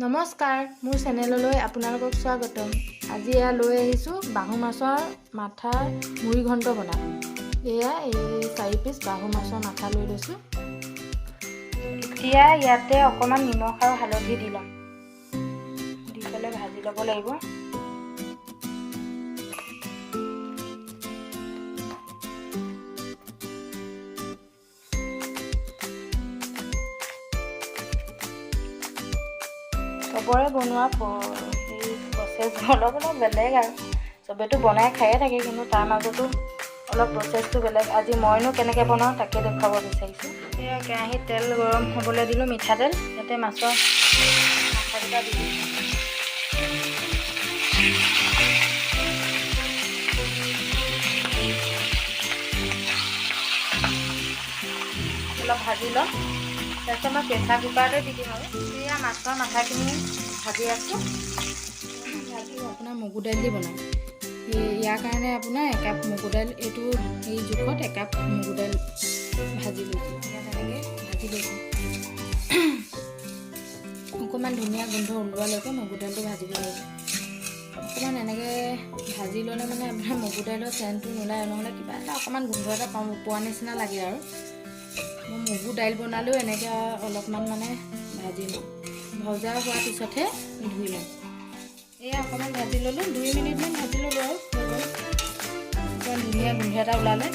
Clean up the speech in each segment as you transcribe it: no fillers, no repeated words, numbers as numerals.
নমস্কাৰ, মোৰ চেনেললৈ আপোনালোকক স্বাগতম। আজি এয়া লৈ আহিছোঁ বাহু মাছৰ মাথা মুড়ি ঘণ্ট বনাম। এয়া এই 4 পিচ বাহু মাছৰ মাথা লৈ লৈছোঁ। এতিয়া ইয়াতে অকণমান নিমখ আৰু হালধি দি ল'ম, দি পেলাই ভাজি ল'ব লাগিব। চবৰে বনোৱা সেই প্ৰচেছ অলপ অলপ বেলেগ আৰু চবেতো বনাই খায়ে থাকে, কিন্তু তাৰ মাজতো অলপ প্ৰচেছটো বেলেগ। আজি মইনো কেনেকৈ বনাওঁ, তাকে দেখুৱাব বিচাৰিছোঁ। এয়া কেৰাহীত তেল গৰম হ'বলৈ দিলোঁ, মিঠাতেল। ইয়াতে মাছৰ মাথাকেইটা দি দিছোঁ। অলপ ভাজি ল'ম, তাৰপিছত মই প্ৰেছাৰ কুকাৰতে দি দিম। আৰু এয়া মাছৰ মাথাখিনি ভাজি আছোঁ। আজি আপোনাৰ মগু দাইল দি বনাম। এই ইয়াৰ কাৰণে আপোনাৰ একাপ মগু দাইল, এইটো এই জোখত একাপ মগু দাইল ভাজি লৈছোঁ। ইয়াত এনেকৈ ভাজি লৈছোঁ। অকণমান ধুনীয়া গোন্ধ ওলোৱালৈকে মগু দাইলটো ভাজিব লাগিব। অকণমান এনেকৈ ভাজি ল'লে মানে আপোনাৰ মগু দাইলৰ চেণ্টটো নোলায়, নহ'লে কিবা এটা অকণমান গোন্ধ এটা পাওঁ পোৱা নিচিনা লাগে। আৰু মই মগু দাইল বনালেও এনেকৈ অলপমান মানে ভাজি লওঁ, ভজা হোৱাৰ পিছতহে ধুই ল'ম। এয়া অকণমান ভাজি ল'লোঁ, 2 মিনিটমান ভাজি ল'লোঁ আৰু হৈ গ'ল। অকণমান ধুনীয়া গোন্ধ এটা ওলালে।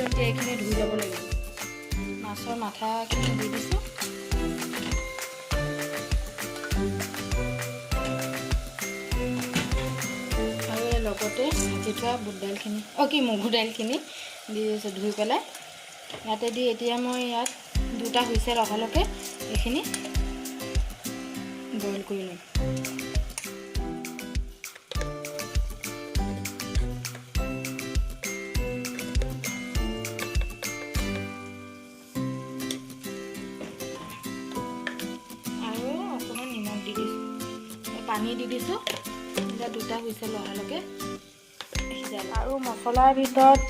এতিয়া এইখিনি ধুই ল'ব লাগিব। মাছৰ মাথাখিনি দি দিছোঁ। আৰু এই লগতে ভাজি থোৱা বুট দাইলখিনি, অ' কি, মগু দাইলখিনি দি দিছোঁ ধুই পেলাই ইয়াতে দি। এতিয়া মই ইয়াত দুটা হুইচেল অহালৈকে এইখিনি বইল কৰি ল'ম। আৰু অকণমান নিমখ দি দিছোঁ, পানী দি দিছোঁ। এতিয়া দুটা হুইচেল অহালৈকে সিজাই ল'ম। আৰু মছলাৰ ভিতৰত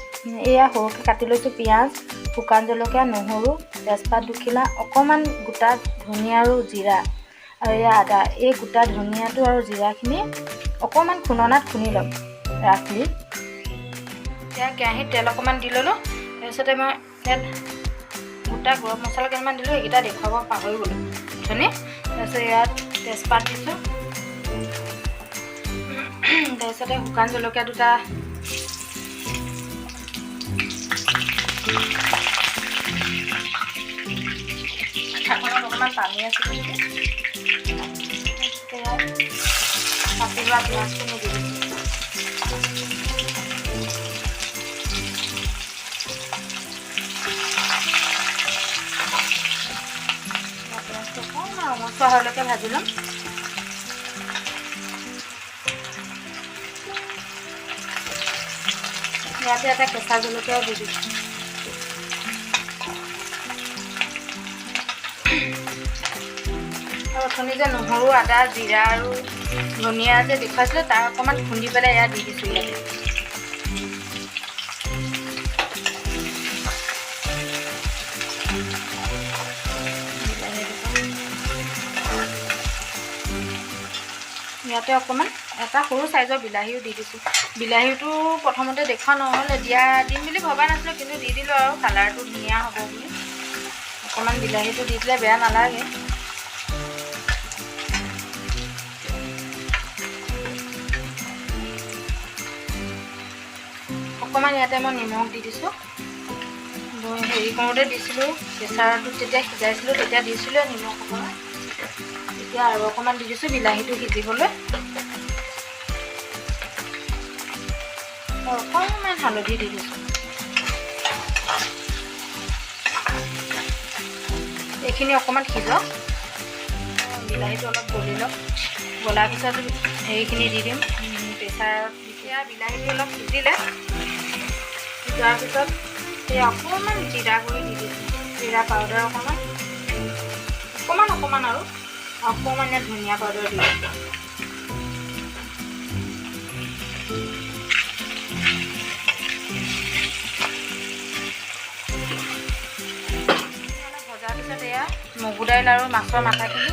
এয়া সৰুকৈ কাটি লৈছোঁ পিঁয়াজ, শুকান জলকীয়া, নহৰু, তেজপাত দুখিলা, অকণমান গোটা ধনিয়া আৰু জিৰা আৰু এয়া আদা। এই গোটা ধনিয়াটো আৰু জিৰাখিনি অকণমান খুন্দনাত খুন্দি ল'ম ৰাফলি। এতিয়া কেৰাহীত তেল অকণমান দি ল'লোঁ। তাৰপিছতে মই ইয়াত গোটা গৰম মছলা কেইটামান দিলোঁ, এইকেইটা দেখুৱাব পাহৰি গ'লোঁ অথনি। তাৰপিছত ইয়াত তেজপাত দিছোঁ, তাৰপিছতে শুকান জলকীয়া দুটা, ঢাকনত অকণমান পানী আছিলে নেকি। ইয়াত কাটি লোৱা পিঁয়াজখিনি দি দিছোঁ। পিঁয়াজটো অকণমান ৰঙচুৱা হোৱালৈকে ভাজি ল'ম। ইয়াতে এটা কেঁচা জলকীয়াও দি দিছোঁ। আৰু অথনি যে নহৰু, আদা, জিৰা আৰু ধনিয়া যে দেখুৱাইছিলোঁ, তাৰ অকণমান খুন্দি পেলাই ইয়াত দি দিছোঁ ইয়াতে। ইয়াতে অকণমান এটা সৰু চাইজৰ বিলাহীও দি দিছোঁ। বিলাহীটো প্ৰথমতে দেখুওৱা নহ'লে, দিম বুলি ভবা নাছিলোঁ, কিন্তু দি দিলোঁ আৰু কালাৰটো ধুনীয়া হ'ব বুলি। অকণমান বিলাহীটো দি দিলে বেয়া নালাগে। অকণমান ইয়াতে মই নিমখ দি দিছোঁ। মই হেৰি কৰোঁতে দিছিলোঁ, প্ৰেছাৰটোত যেতিয়া সিজাইছিলোঁ তেতিয়া দিছিলোঁ নিমখ অকণমান। এতিয়া আৰু অকণমান দি দিছোঁ বিলাহীটো সিজিবলৈ। অকণমান হালধি দি দিছোঁ। এইখিনি অকণমান সিজক, বিলাহীটো অলপ গলি লওক। গলাৰ পিছত হেৰিখিনি দি দিম প্ৰেছাৰত। এতিয়া বিলাহীটো অলপ সিজিলে, সিজাৰ পিছত এই অকণমান জিৰা গুড়ি দি দিছোঁ, জিৰা পাউডাৰ অকণমান অকণমান অকণমান, আৰু অকণমান ইয়াত ধনিয়া পাউডাৰ দি দিছোঁ। ভজাৰ পিছত এয়া মগু দাইল আৰু মাছৰ মাথাখিনি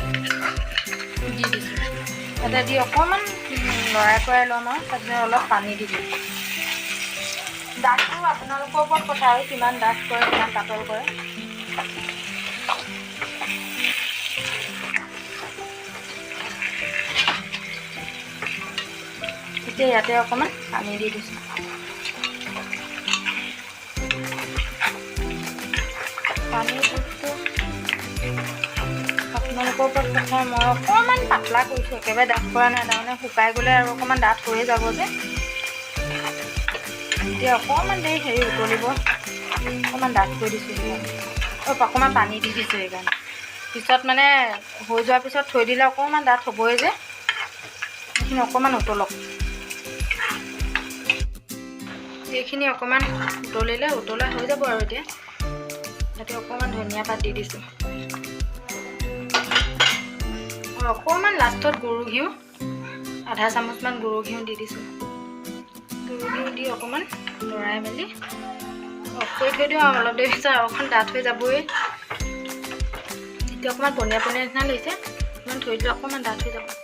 দি দিছোঁ। ইয়াতে দি অকণমান লৰাই কৰাই ল'ম আৰু তাৰপিছত অলপ পানী দি দিম। ডাঠটো আপোনালোকৰ ওপৰত কথা আৰু, কিমান ডাঠ কৰে, কিমান পাতল কৰে। এতিয়া ইয়াতে অকণমান পানী দি দিছোঁ। পানী জোখটো আপোনালোকৰ ওপৰত কথা। মই অকণমান পাতলা কৰিছোঁ, একেবাৰে ডাঠ কৰা নাই, তাৰমানে শুকাই গ'লে আৰু অকণমান ডাঠ হৈয়ে যাব যে। এতিয়া অকণমান দেৰি হেৰি উতলিব, অকণমান ডাঠ কৰি দিছোঁ সেইকাৰণে। অকণমান পানী দি দিছোঁ সেইকাৰণে। পিছত মানে হৈ যোৱাৰ পিছত থৈ দিলে অকণমান ডাঠ হ'বই যে। এইখিনি অকণমান উতলক। এইখিনি অকণমান উতলিলে, উতলা হৈ যাব আৰু এতিয়া ইয়াতে অকণমান ধনিয়া পাত দি দিছোঁ আৰু অকণমান লাষ্টত গৰু ঘিউ, আধা চামুচমান গৰু ঘিউ দি দিছোঁ। গৰু ঘিউ দি অকণমান লৰাই মেলি অফ কৰি থৈ দিওঁ আৰু অলপ দেৰি পিছত আৰু অকণ ডাঠ হৈ যাবই। এতিয়া অকণমান পনীয়া পনীয়া নিচিনা লাগিছে, অকণমান থৈ দিলে অকণমান ডাঠ হৈ যাব।